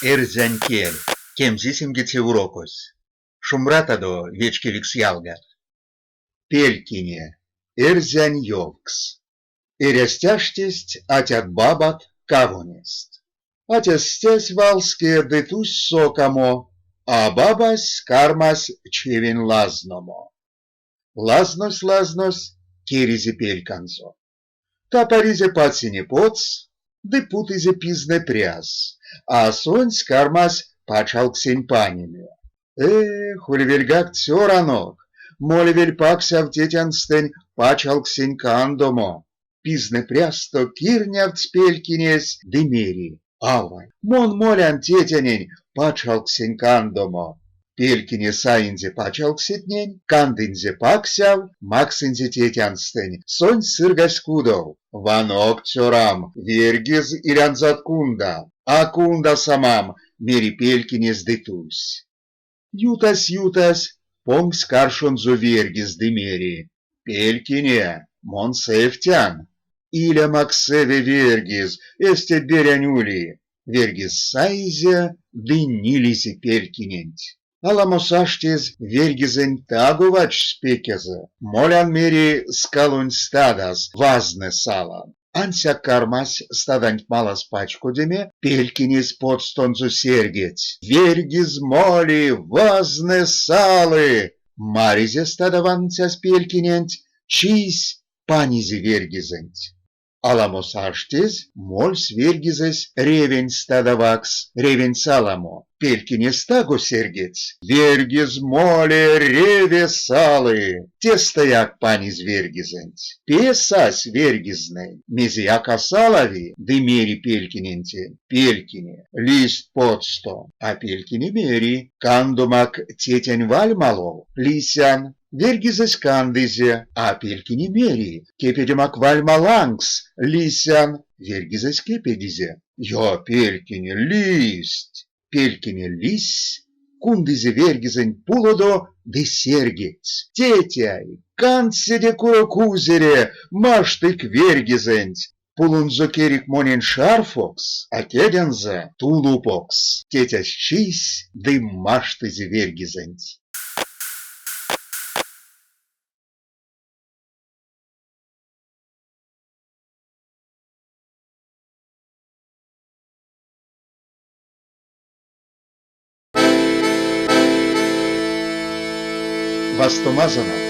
Эрзянь кель, кемзисемгеце урокось. Шумбратадо, вечкевикс ялгат! Пелькине. Эрзянь ёвкс. Эрясть-аштесть атят-бабат кавонест. Атясь стясь валске ды тусь сокамо, а бабась кармась чевень лазномо. Лазнось-лазнось, керизе пельканзо. Тапаризе пацине потс ды путызе пизнэ пряс, а сонсь кармась пачалксень панеме. Эх, улевельгак цёранок, молевель паксяв тетянстэнь пачалксень кандомо. Пизнэ прясто кирнявтсь пелькинесь ды мери: Авай, мон молян тетянень пачалксень кандомо. Пелькине саинзе пачалксетнень, кандынзе паксяв, максынзе тетянстэнь, сонсь сыргась кудов. Ванок, цёрам, верьгиз илянзат кунда, а кундасамам, мери Пелькинесь ды тусь. Ютась, ютась, понгсь каршонзо верьгиз ды мери: Пелькине, мон сэвтян. Илямак сэве, верьгиз, эстеть берянь ули. Верьгиз саизе ды нилизе Пелькиненть. Аламос аштезь верьгизэнть таго вачсь пекезэ. Молян, мери, скалонь стадас, вазнэ салан. Ансяк кармась стаданть малас пачкодеме, Пелькинесь потстонзо серьгедсь: Верьгиз моли, вазнэ салы! Маризе стада ваныцясь Пелькиненть, чийсь, панизе верьгизэнть. Аламос аштезь мольсь верьгизэсь ревень стада ваксс, ревень саламо. Пелькинесь таго серьгедсь: Верьгиз моли, реве салы! Тестэяк панизь верьгизэнть. Пе сась верьгизнэнь, мезеяк а салави, ды мери Пелькинентень: Пелькине, листь потсто. А Пелькине мери: Кандомак тетянь вальмалов, лисян. Верьгизэсь кандызе, а Пелькине мери: Кепедемак вальма лангс, лисян. Верьгизэсь кепедизе. Я, Пелькине, листь! Пелькине лиссь, кундызе верьгизэнть пулодо ды серьгедсь: Тетяй, кандт седе курок узере, маштык верьгизэнть! Пулонзо керик монень шарфокс, а кедензэ тулупокс. Тетясь чийсь ды маштызе верьгизэнть. Вастомазонок!